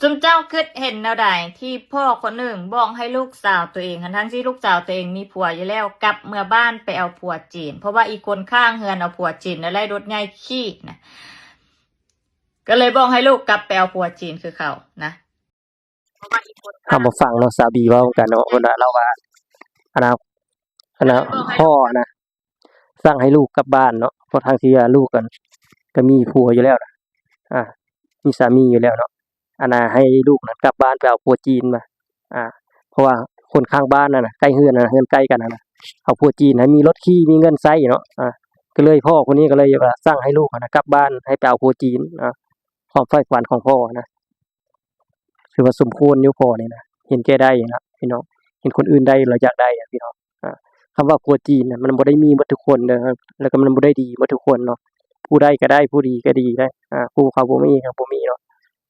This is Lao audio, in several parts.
ຊຸມເຈົ້າຄິດເຫັນແນວໃດ ທີ່ພໍ່ຄົນໜຶ່ງບອກໃຫ້ລູກສາວຕົວເອງ ທັງໆທີ່ລູກສາວຕົວເອງມີຜົວຢູ່ແລ້ວ ກັບເມືອບ້ານໄປເອົາຜົວຈີນ ເພາະວ່າອີກຄົນຄ້າງເຮືອນເອົາຜົວຈີນ ແລ້ວໄລ່ລົດໃຫຍ່ຂີ່ນະ ກໍເລີຍບອກໃຫ້ລູກກັບໄປເອົາຜົວຈີນຄືເຂົານະ. ເຮົາມາຟັງເນາະ ສາວບີເວົ້ານຳກັນເນາະ ເພິ່ນວ່າ ລາວວ່າ ອັນນ່າ ອັນນ່າ ພໍ່ນະ ສັ່ງໃຫ້ລູກກັບບ້ານເນາະ ເພາະທັງທີ່ວ່າລູກກັນ ກໍມີຜົວຢູ່ແລ້ວນະ ອ່າ ມີສາມີຢູ່ແລ້ວເນາະ ອັນນ່າ ໃຫ້ລູກນັ້ນກັບບ້ານໄປເອົາຜົວຈີນມາ ອ່າ ເພາະວ່າຄົນຂ້າງບ້ານນັ້ນນະ ໃກ້ເຮືອນນະ ເຮືອນໃກ້ກັນຫັ້ນນະ ເອົາຜົວຈີນໃຫ້ມີລົດຂີ່ ມີເງິນໃຊ້ເນາະ ອ່າ ກໍເລີຍ ພໍ່ຄົນນີ້ກໍເລີຍວ່າ ສັ່ງໃຫ້ລູກຫັ້ນນະ ກັບບ້ານ ໃຫ້ໄປເອົາຜົວຈີນ ອ່າ ຄວາມໃຝ່ຝັນຂອງພໍ່ນະ ຖືວ່າສົມຄວນຢູ່ພໍ່ນີ້ນະ ເຫັນແກ່ໄດ້ນະພີ່ນ້ອງ ເຫັນຄົນອື່ນໄດ້ລະຢາກໄດ້ອະພີ່ນ້ອງ ອ່າ ຄຳວ່າຜົວຈີນນະ ມັນບໍ່ໄດ້ມີໝົດທຸກຄົນເດີ ແລ້ວກໍມັນບໍ່ໄດ້ດີໝົດທຸກຄົນເນາະ ຜູ້ໄດ້ກໍໄດ້ ຜູ້ດີກໍດີໄດ໋ ອ່າ ຜູ້ເຂົາບໍ່ມີກໍບໍ່ມີເນາະ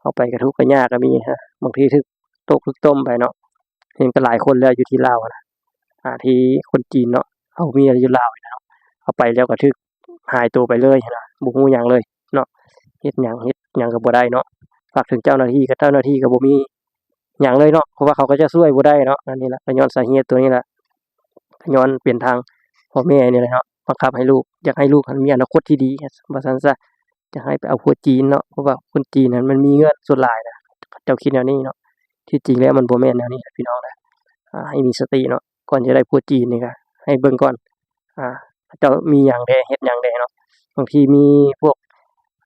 ເຮົາໄປກໍທຸກກໍຍາກກໍມີນະ ບາງທີຖືກຕົກຖືກຕົ້ມໄປເນາະ ເຫັນກໍຫຼາຍຄົນແລ້ວຢູ່ທີ່ລາວນະ ອ່າ ທີ່ຄົນຈີນເນາະ ເຮົາມີຢູ່ລາວນີ້ແຫຼະເນາະ ເຮົາໄປແລ້ວກໍຖືກ ຫາຍໂຕໄປເລີຍຫັ້ນນະ ບໍ່ຮູ້ຫຍັງເລີຍເນາະ ເຮັດຫຍັງ ເຮັດຫຍັງກໍບໍ່ໄດ້ເນາະ ຝາກເຖິງເຈົ້າໜ້າທີ່ ກໍເຈົ້າໜ້າທີ່ກໍບໍ່ມີຫຍັງເລີຍເນາະ ເພາະວ່າເຂົາກໍຈະຊ່ວຍບໍ່ໄດ້ເນາະ ອັນນີ້ລະ ກໍຍ້ອນສາເຫດຕົວນີ້ລະ ກໍຍ້ອນເປັນທາງພໍ່ແມ່ນີ້ແຫຼະເນາະ ບັງຄັບໃຫ້ລູກ ຢາກໃຫ້ລູກຫັ້ນມີອະນາຄົດທີ່ດີ ວ່າຊັ້ນຊະ ຢາກໃຫ້ໄປເອົາຜົວຈີນເນາະ ເພາະວ່າຄົນຈີນຫັ້ນມັນມີເງິນສ່ວນຫຼາຍນະ ເຂົາເຈົ້າຄິດແນວນີ້ເນາະ ທີ່ຈິງແລ້ວມັນບໍ່ແມ່ນແນວນີ້ນະພີ່ນ້ອງນະ ອ່າ ໃຫ້ມີສະຕິເນາະ ກ່ອນຈະໄດ້ຜົວຈີນນີ້ກໍໃຫ້ເບິ່ງກ່ອນ ອ່າ ເຂົາເຈົ້າມີຫຍັງແດ່ ເຮັດຫຍັງແດ່ເນາະ ບາງທີມີພວກ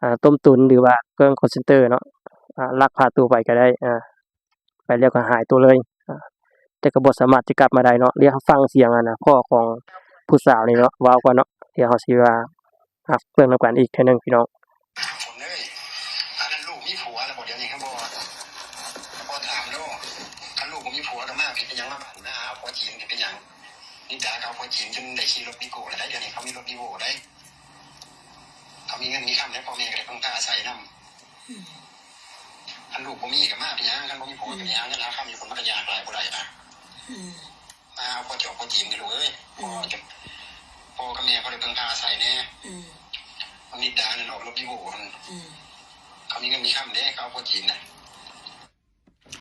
ອ່າ ຕົ້ມຕຸນ ຫຼືວ່າແກ້ງຄໍເຊັນເຕີເນາະ ອ່າ ລັກພາຕົວໄປກໍໄດ້ ອ່າ ໄປແລ້ວກໍຫາຍຕົວເລີຍ ອ່າ ແຕ່ກໍບໍ່ສາມາດຈະກັບມາໄດ້ເນາະ ດຽວເຮົາຟັງສຽງ ອັນນ່າ ພໍ່ຂອງຜູ້ສາວນີ້ເນາະ ເວົ້າກ່ອນເນາະ ດຽວເຮົາຊິວ່າ ຮັບເບິ່ງນຳກັນອີກເທື່ອໜຶ່ງພີ່ນ້ອງ. ຝົນເອີຍ ອັນນັ້ນລູກມີຜົວແລ້ວບໍ່ ດຽວນີ້ ຄັນບໍ່ ບໍ່ຖາມໂລດ ຄັນລູກບໍ່ມີຜົວກໍມາພີ້ ເປັນຫຍັງມາບ້ານ ມາຫາຜົວຈີນ ເປັນຫຍັງ ນິດດາກໍເອົາຜົວຈີນຈົນໄດ້ຂີ່ລົດວີໂກ້ແລ້ວໃດ໋ ດຽວນີ້ເຂົາມີລົດວີໂກ້ໃດ໋ ເຂົາມີເງິນມີຄຳໃດ໋ ພໍ່ແມ່ກໍໄດ້ເພິ່ງພາອາໄສນຳ ອືມ ຄັນລູກບໍ່ມີກໍມາເປັນຫຍັງ ຄັນບໍ່ມີຜົວກໍເປັນຫຍັງ ອືມ ເງິນຫາຄຳຢູ່ພຸ້ນມັນກໍຍາກຫຼາຍ ບໍ່ໄດ້ນະ ອືມ ມາເອົາຜົວຈອກຜົວຈີນເດີລູກເອີຍ ອືມ ພໍ່ກັບແມ່ພໍໄດ້ເພິ່ງພາອາໄສແດ່ ອືມ ນິດດານັ້ນອອກລົດວີໂກ້ຫັ້ນ ອືມ ເຂົາມີເງິນມີຄຳເດ້ ເຂົາເອົາຜົວຈີນນະ